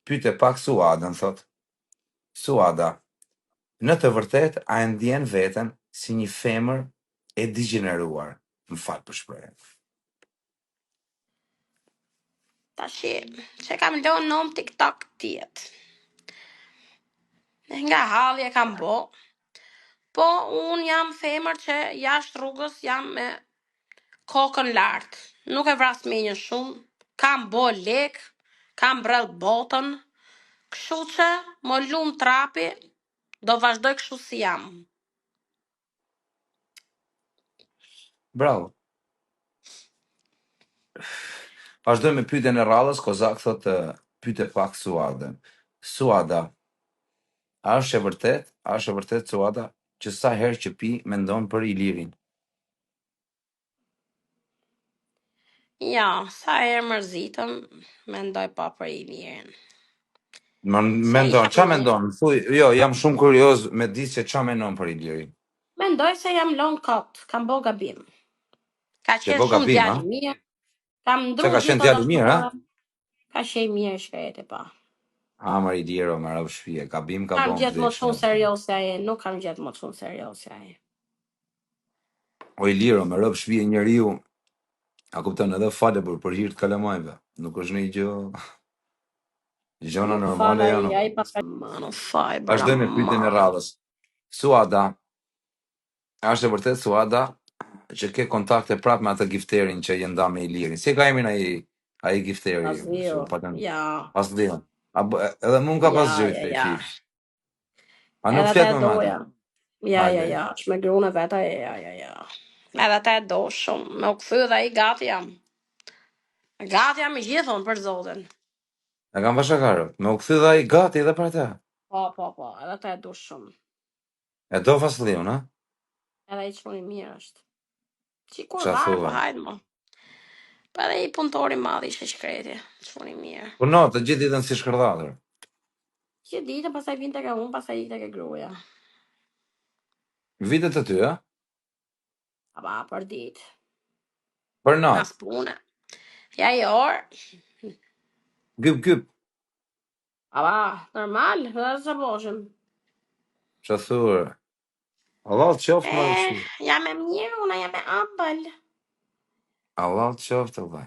Pyete pak Suadën, thot. Suada, në të vërtetë a e ndjen veten si një femër e degjeneruar? Më fal për shprehjen. Tashi, që kam lënë në TikTok tjetë. Nga halli e kam bo. Po, unë jam femër që jashtë rrugës jam me kokën lart. Nuk e vras menjën shumë. Kam bo lek, kam brell botën. Kështu që më lum trapi, do vazhdoj kështu si jam. Bravo. Vazhdoj me pyetjen e radhës, Kozak thotë pyete pak Suadën. Suada, a është e vërtet, a është e vërtet Suada që sa herë që pi mendon për Ilirin? Ja, sa herë mërzitëm, mendoj pa për Ilirin. Më Se mendon, isha ça mirë. mendon? Thuj, jo, jam shumë kurioz me di se ça mendon për Ilirin. Mendoj se jam lon kot, kam bo gabim. Ka Ke qenë bo shumë gabim, djalë ha? i mirë, kam Se ndru ka qenë gjithë djalë i mirë, ha? dashurore, ka qenë mirë shkreti pa. Amër Iliro, me rob shtëpie, gabim ka Kam bon gjetë më vdekshme. shumë serioz se ai, nuk kam gjetë më shumë serioz se ai. O Iliro, me rob shtëpie njeriu, a kupton edhe fale për, për hir të kalamajve. Nuk është një gjë, gjëra Nuk fal normale ai, janë. ai pas mano faj bëra Vazhdojmë me pyetjen e mal. radhës. Suada, a është e vërtet Suada që ke kontakte prapë me atë gifterin që je nda me Ilirin? Si e ka emrin ai ai gifteri që Fazliu, u patën ja, Fazliun. A bë- edhe mu më ka pas ja, gjë ja, i ja. fi. A nuk Edhe ata flet e më me atë? doja. Ja, ja, Hajde. ja, është me gruan e veta, ja, ja, ja. Edhe ata e do shumë. Me u kthy dhe ai gati jam. Gati jam i gjithë unë për zotin. E kam pashakarë. Me u kthy dhe ai gati edhe për atë. Po, po, po, edhe ata e do shumë. E do Fazliun, ha? Edhe ai çuni mirë është. Qi kur Qa var, po thua? hajde mo. Po edhe i punëtori i madh ishte shkreti, çuni mirë. Po no, të gjithë ditën si shkërdhatër. Gjithë ditën pastaj vinte ke unë, pastaj ikte ke gruaja. Vitet të ty, ha? A ba, për ditë. Për natë. Mas pune. Ja i orë. Gyp gyp. A ba, normal, dhe sa boshim. Qa thua? Allah të qoftë më E, rëpshi. jam e mirë, una jam e ëmbël. Allah të qoftë vëlla.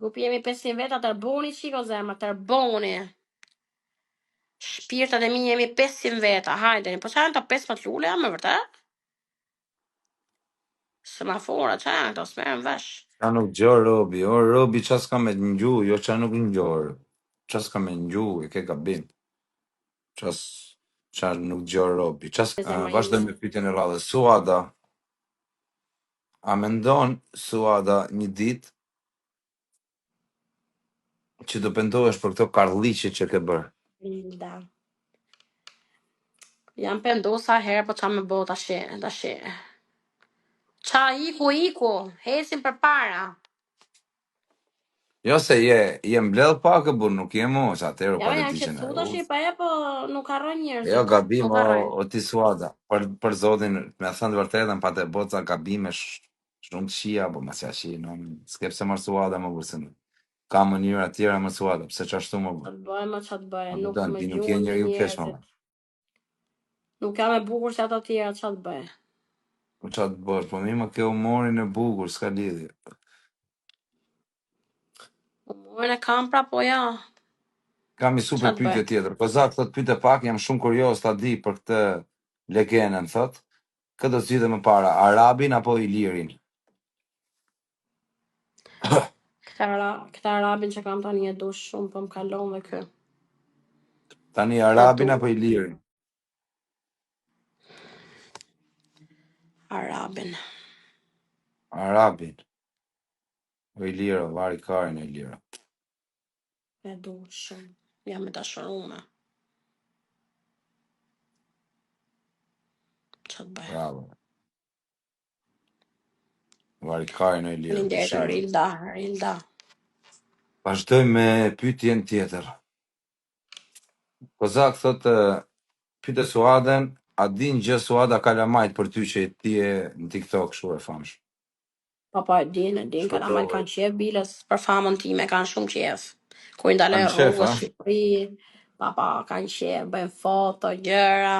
Grupi jemi 500 veta tërboni çiko zemra, tërboni. Shpirtat e mi jemi 500 veta, hajdeni. Po çfarë janë këto 15 lule janë me vërtet? Semafora, çfarë janë këto? S'merren vesh. Qa nuk gjor robi, o robi qa s'ka me ngju, jo qa nuk ngjor. Qa s'ka me ngju, e ke gabim. Qa s- qa nuk gjor robi. Qa s'ka... Zemra Vazhdojmë ime. me pyetjen e radhës. Suada, a mendon Suada një ditë që do pendohesh për këto karlliqe që ke bërë? Linda. Jam pendu sa herë, po qa me bo tash, tash. Qa iku, iku, hecim përpara. Jo se je je mbledh pak e burr, nuk je mo, se atëherë u Ja, pa të jam diqen qetësu e tash, pa e, po nuk harrojnë Jo, njerëzit. gabim Nuk o, harrojnë. o ti Suada. Për për zotin, me thënë të vërtetën, pa të boca gabime sh, shumë të shia, po mos ja shi, no, s'ke pse marr Suada më burr se ka mënyra tjera më Suada, pse çashtu më burr. Qa të bëj, më qa të bëj, A nuk kupton, më ti nuk je gjuan me njeriu keq më. njerëzit. Nuk jam e bukur si ato tjera, qa të bëj. Po ça të bësh, po mirë më ke humorin e bukur, s'ka lidhje. Humorin e kam pra, po ja, Kam një qa super të bëj. pyetje tjetër. Kozak thot pyete pak, jam shumë kurioz ta di për këtë legenën, thot. Kë do zgjidhë më para, Arabin apo Ilirin? Këtë, ara, këtë arabin që kam tani e du shumë, po më kalon dhe kë. Tani E Arabin du apo Ilirin? arabin. Arabin. O Iliro, vari karin e Iliro. E du shumë. Jam e dashurume. Qa të bëj. Bravo. Vari karin e Iliro, Faleminderit kush e Orilda, Orilda. Vazhdojmë me pyetjen tjetër. Kozak thot pyete Suadën, a din gjë Suada kalamajt për ty që ti je në TikTok kështu e famshëm? Po po, e din, e din, kalamajt Shpëtove. kanë qef biles, për famën time kanë shumë qef. Kur i ndalojnë Kanë qef, rrugës a? Shqipëri, pa pa, kanë qef, bëjnë foto, gjëra,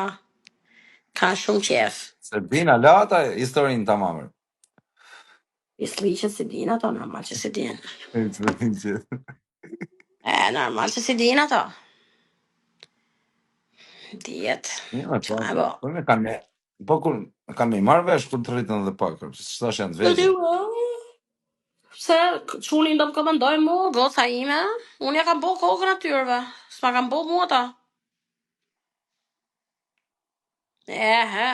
kanë shumë qef. Se din ala ata historinë tamam. Pisliqet si din ato, normal që si din. Që- E, normal që si din ato. Dihet. Jo, me Qa po, e bo? po me kanë me, po kur kanë me i marrë vesh kur të rritën edhe pak, se tash janë të Do ti vegjël. Pse çunin do më komandoj mu, goca ime? Unë ja kam bo kokën atyreve. S'ma kam bo mua ata. E, he.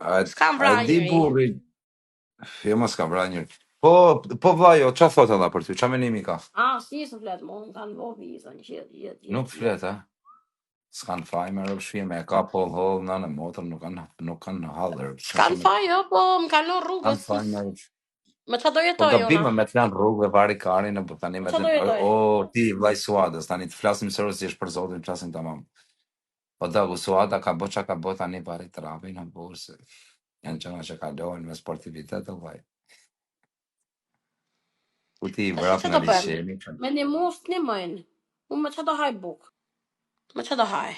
A, S'kam a vra e di njëri. burri, jo mos ka vra njëri. Po, po vlla jo, qa thot alla për ty, qa menimi ka? Ah, si së flet mu, më kanë bo vizën, gjithë, gjithë, Nuk gjithë, gjithë. flet, a? S'kan faj me rob shpia, me e ka po holl nënë motrën, nuk kanë nuk kanë hallër, s'kan S'kan ç'me faj, jo, po më kanë lënë kanë rrugës. faj me rob. Me qa do Po jetoj, gabim una? me të lanë rrugë dhe vari karin, po tani Me me qa të do jetoj? o ti vllai Suadës, tani të flasim seriozisht për Zotin, flasim tamam. Po dagu Suada ka bë çka ka bë tani pari trapin në bursë. Janë gjëra që kalohen me sportivitet o vllai. Ku ti i Tash vrap që nga do bëjmë? liqeni, po Me një mus të njëmojnë. Unë me qa do haj buk? Me qa do haj?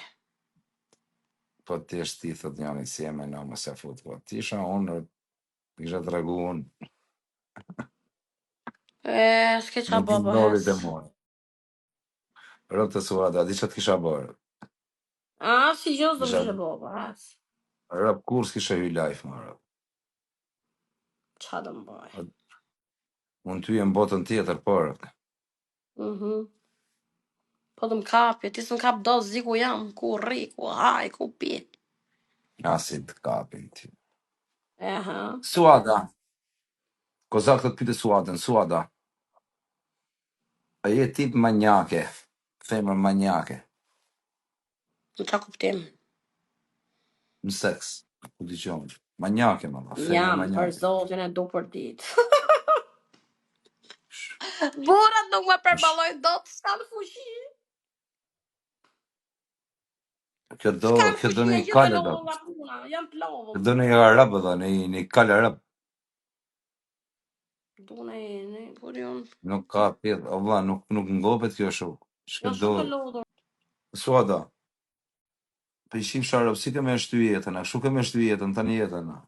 po ti është ti thot njëri si e mendon mos e fut po. Ti isha unë, kisha tregu unë, E, s'ke qa nuk bo, i po ndodhi hes. te mua. Rob të Suada, di ç'a të kisha bërë. A, si gjë s'do më Kisha kishe bo, po hes. rob kur s'kisha hy live më rob. Qa do më boj? Unë ty e në botën tjetër, por Mhm. Po të më kapje, ti s'më kap dot, s'di ku jam, ku rri, ku haj, ku pi. asi të kapin ti. E, ha. Suada, Kozak të pyete Suadën, Suada, a je tip manjake, femër manjake, Në qa kuptim? në seks, ku dëgjon, manjake më dha, femër Jam për manjake. zotin e du për ditë. Burrat nuk më Është përballojnë dot, s'kan fuqi. Kjo do, S'kan kjo do fuqi, në e i gjithë të kalë do. lodhur nga puna, janë të Kjo lodhur. do në i arab do, në i në i kalë arab. Dune e ne, po unë. Nuk ka pjedh, o vlla, nuk nuk ngopet kjo shoku. Shkë Janë do. shumë të lodhur. Suada, po i shifsh arab, si ke me shty jetën, a kështu ke me shty jetën, tani jetën. a?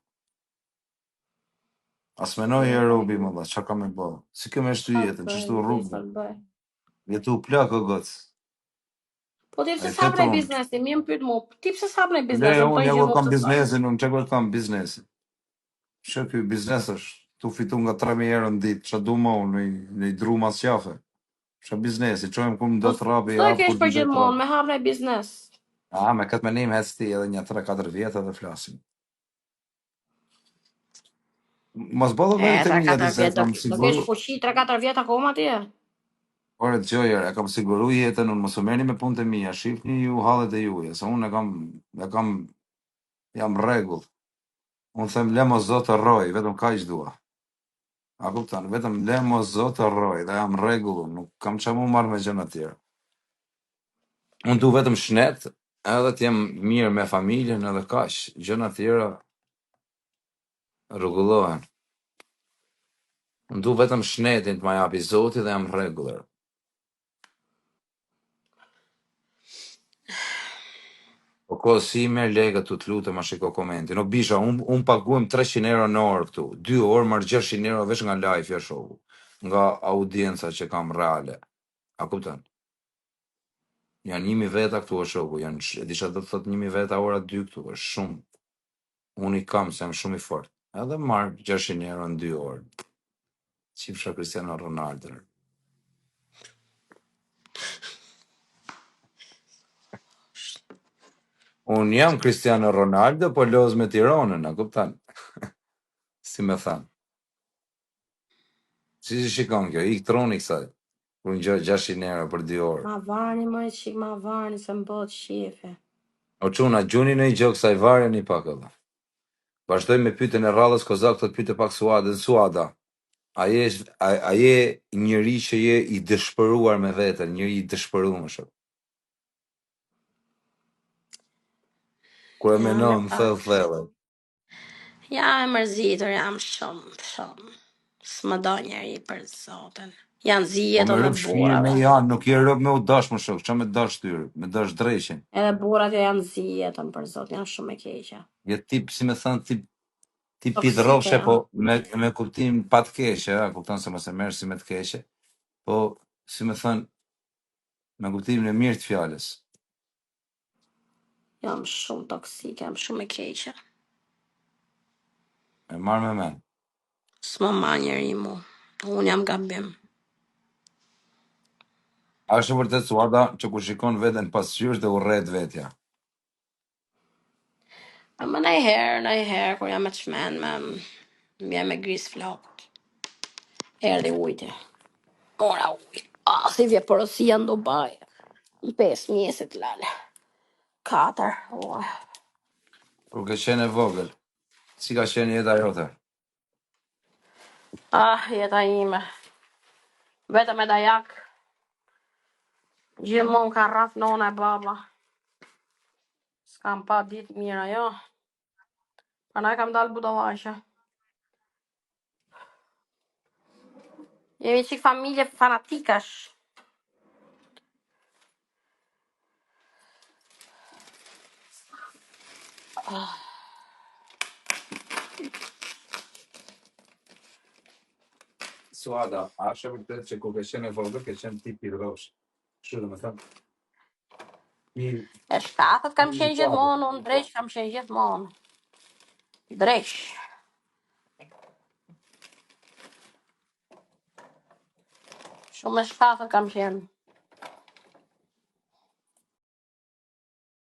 As menoj e Jeta robi ime. më dha, çka ka me bë? Si ke me shty Qa të jetën, bëj, ç'është di rrugë? sa të bëj. Jetu plak o goc. Po ti A pse i s'hap flet në unë. biznesi, mirë më pyet mu. Ti pse s'hap në Le, biznesin, më unë thonë ja kur gjithmonë kam pse s'hap. biznesin, unë çka kur kam biznesin. Shë ky biznes është, tu fitu nga 3000 euro në ditë, ç'a du më unë, në i, në i dru mas qafe. Ç'a biznesi, çojmë ku më Po do të rapi, s'do e hap kesh kur për më do të gjithmonë, rapi. me hap në biznes. A, me këtë menim hec ti edhe një 3-4 vjet edhe flasim. Mos bë E, llogarit e mia ti 3-4 se e vjet do, kam do kesh siguru. fuqi 3-4 vjet akoma ti e? Ore dëgjoj, e kam siguru jetën, unë mos u merrni me punët e mia, shihni ju hallet e juaja, se unë e kam e kam jam rregull. Unë them le mos zot të rroj, vetëm kaq dua. A kupton? Vetëm le mos zot të rroj dhe jam rregull, unë, nuk kam çfarë mu marr me gjëra të tjera. Unë du vetëm shnet, edhe të jem mirë me familjen edhe kaq, gjëra të tjera rregullohen. Unë du vetëm shnetin të ma japi Zoti dhe jam rregull. Po ko si i merr lekët tu të lutem ma shiko komentin. O bisha, un un paguhem 300 euro në orë këtu. 2 orë marr 600 euro veç nga live ja shoku. Nga audienca që kam reale. A kupton? Janë 1000 veta këtu o shoku, janë e di çfarë do të thotë 1000 veta ora 2 këtu, është shumë. Unë i kam se jam shumë i fortë. Edhe marr 600 euro në 2 orë. Qifsha Cristiano Ronaldo. Unë jam Cristiano Ronaldo, po loz me Tironën, a kupton? Si me thënë. Si si shikon kjo? Ik troni kësaj. Kur një 600 euro për 2 orë. Ma varni më e qik, ma varni se më bëhet shefe. O çuna, gjuni në i gjë kësaj varjeni pak edhe. Vazhdoj me pyetjen e radhës, Kozak të pyete pak Suadën. Suada, a je a, a je njeri që je i dëshpëruar me veten, njeri i dëshpëruar më shumë. Kur e Jam e menon pak. thellë thellë. Jam e mërzitur, jam shumë, shumë. S'më do njeri për zotin. Janë zi Po me jetën dhe rëp shpije me burrave. ja, nuk je rëp me u dash më shok, që me dash tyr, me dash dreqin. Edhe burrat jo janë zi jetën për zotin, janë shumë e keqe. Je tip, si me thënë, tip tip Toksike pidrofshe, janë. po me me kuptim pa të keqe, a kupton se mos e merr si me të keqe, po si me thënë, me kuptimin e mirë të fjalës. Jam shumë toksike, jam shumë e keqe. E marr me mend. S'më ma njeri mu. Unë jam gabim. A është e vërtet Suada që kur shikon veten pasqyrë të urret vetja? Ama ndonjëherë, ndonjëherë kur jam e çmenme, më vjen me gris flokët. Erdhi ujti. Mora ujë. Ah, si vje porosia në Dubai. Në 5 mjesit lale. 4. Ua. Kur ke qenë e vogël, si ka qenë jeta jote? Ah, jeta ime. Vetëm e dajak. Gjithmonë ka rraf nona e baba. S'kam pa ditë mira, jo. Prandaj kam dalë budallaqe. Jemi çik familje fanatikash. Ah. Suada, a është e vërtet që kur ke qenë e vogël ke qenë tip i rrofsh? Kështu domethënë, i E shkathët kam i qenë gjithmonë, unë dreq kam qenë gjithmonë. Dreq. Shumë e shkathët kam qenë.